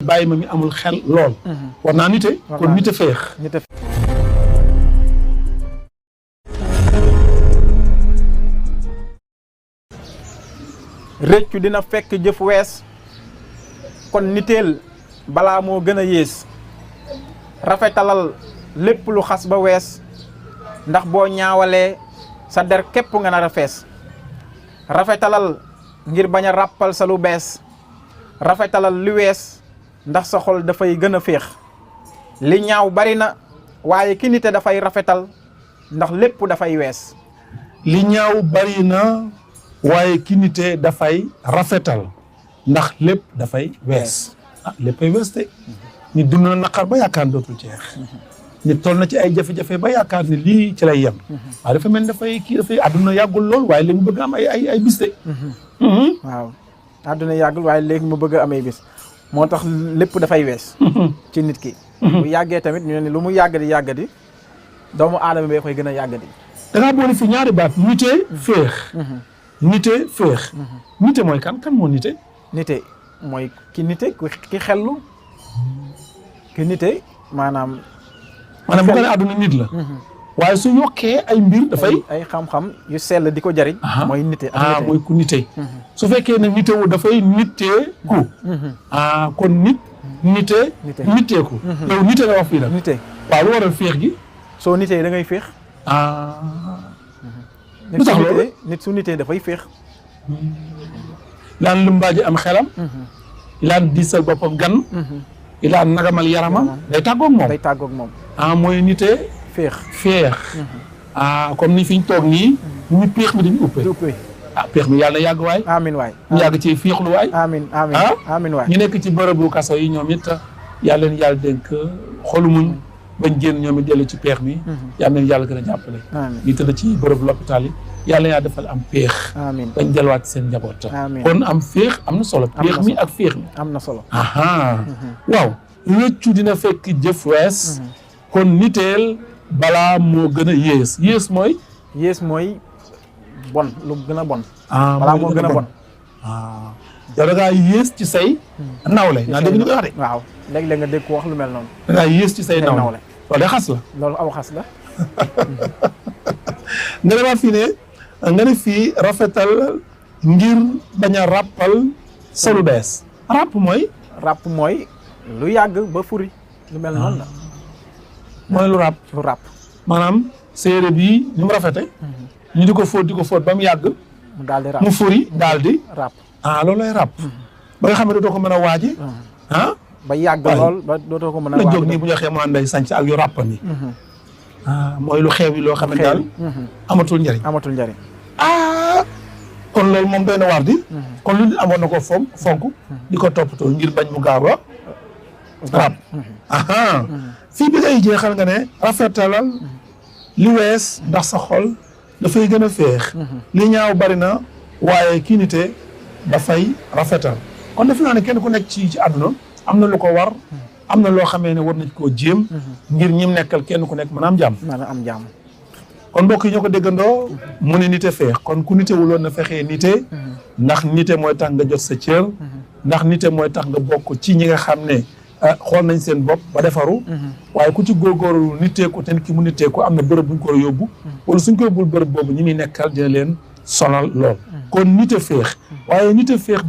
bàyyi ma mi amul xel lool. war naa nite kon nite féex. réccu dina fekk jëf wees kon niteel balaa moo gën a yées rafetalal lépp lu xas ba wees ndax boo ñaawalee sa der képp nga nar a fees rafetalal ngir bañ a ràppal sa lu bees rafetalal lu wees ndax sa xol dafay gën a féex li ñaaw bari na waaye ki nite dafay rafetal ndax lépp dafay wees. li ñaaw bari na waaye ki nite dafay rafetal ndax lépp dafay wees. ah léppay wees te ñu dund na naqar ba yaakaar dootul jeex. ñu toll na ci ay jafe-jafe ba yaakaar ne lii ci lay yem. waaye dafa mel ni dafay àdduna yàggul lool waaye léegi mu bëgg am ay bis de. waaw àdduna yàggul waaye léegi mu bëgg am ay bis moo tax lépp dafay wees. ci nit ki. bu yàggee tamit ñu ne lu mu yàggadi doomu aadama bee koy gën a yàggadi. da ngaa boole fi ñaari baat nite féex. nite féex. nite mooy kan moo nite. nite mooy ki nite ki xellu ki nite maanaam bu ko ne àdduna nit la. waaye su yokkee ay mbir dafay. ay xam-xam yu sell di ko jariñ. mooy nite mooy ku nite. su fekkee ne nite wu dafay nitee ku. kon nit. niteeku. yow nite nga wax fii nag. nite waaw lu waral féex gi. soo nitee da ngay féex. lu tax loolu nit su nitee dafay féex. laan lumbaaji am xelam. laan diisal boppam gan. laan nagamal yaramam. day tàggoog moom. mooy nite. féex. comme ni fi ñu toog nii. ñu péex mi dañu uppee. péex mi yàlla na yàgg waay. amiin waay ñu yàgg ci féexlu waay. amiin waay ñu nekk ci bërëbu kaso yi ñoom it yàlla leen yàlla dénk xolu muñ bañ génn ñoom it dellu ci péex mi. yàlla leen yàlla gën a jàppale. ñu tëdd ci bërëbu l'hôpital yi yàlla yaa defal am péex. bañ delluwaat seen njaboot. kon am féex am na solo. péex mi ak féex mi am na solo. waaw rëccu dina fekk jëf wees. kon niteel balaa moo gën a yées mooy. bon lu gën a bon. balaa moo gën a bon. yow da ngaa yées ci say. nawle naa dégg ñu koy wax de. waaw léeg-léeg nga dégg ko wax lu mel noonu. da ngaa yées ci say nawle. loolu de xas la. loolu aw xas la. nga demaat fii ne nga ne fii rafetal ngir bañ a ràppal sa lu bees. ràpp mooy lu yàgg ba furi. lu mel noonu la. mooy lu ràpp. maanaam séeréer bii ni mu rafete ñu di ko fóot ba mu yàgg. mu daal di ràpp mu furi daal di. ràpp loolu lay ràpp. ba nga xam ne dootoo ko mën a waaji. ba yàgg lool ba dootoo ko mën a waaji. la jóg nii bu ñu waxee mu ànday sañc ak yu ràpp ni mooy lu xew yi loo xam ne daal. amatul njariñ. kon loolu moom doy na waar di. kon lu nit amoon na ko fonk di ko toppatoo ngir bañ mu gaaw a ràpp. fii bi ngay jeexal nga ne rafetalal li wees ndax sa xol dafay gën a féex. li ñaaw bari na waaye kii nite dafay rafetal. kon defe naa ne kenn ku nekk ci àdduna am na lu ko war. am na loo xamee ne war nañ koo jéem. ngir ñim nekkal kenn ku nekk mën a am jàmm. kon mbokk yi ñoo ko déggandoo. mu ne nite féex kon ku nite wuloon na fexee nite. ndax nite mooy tax nga jot sa cër. ndax nite mooy tax nga bokk ci ñi nga xam ne xool nañ seen bopp ba defaru. waaye ku ci góorgóorlu niteeku te ki mu niteeku am na bërëb bu ñu ko yóbbu. wala suñ ko yóbbul bërëb boobu ñi muy nekkal dina leen sonal lool. kon nite féex waaye nite féex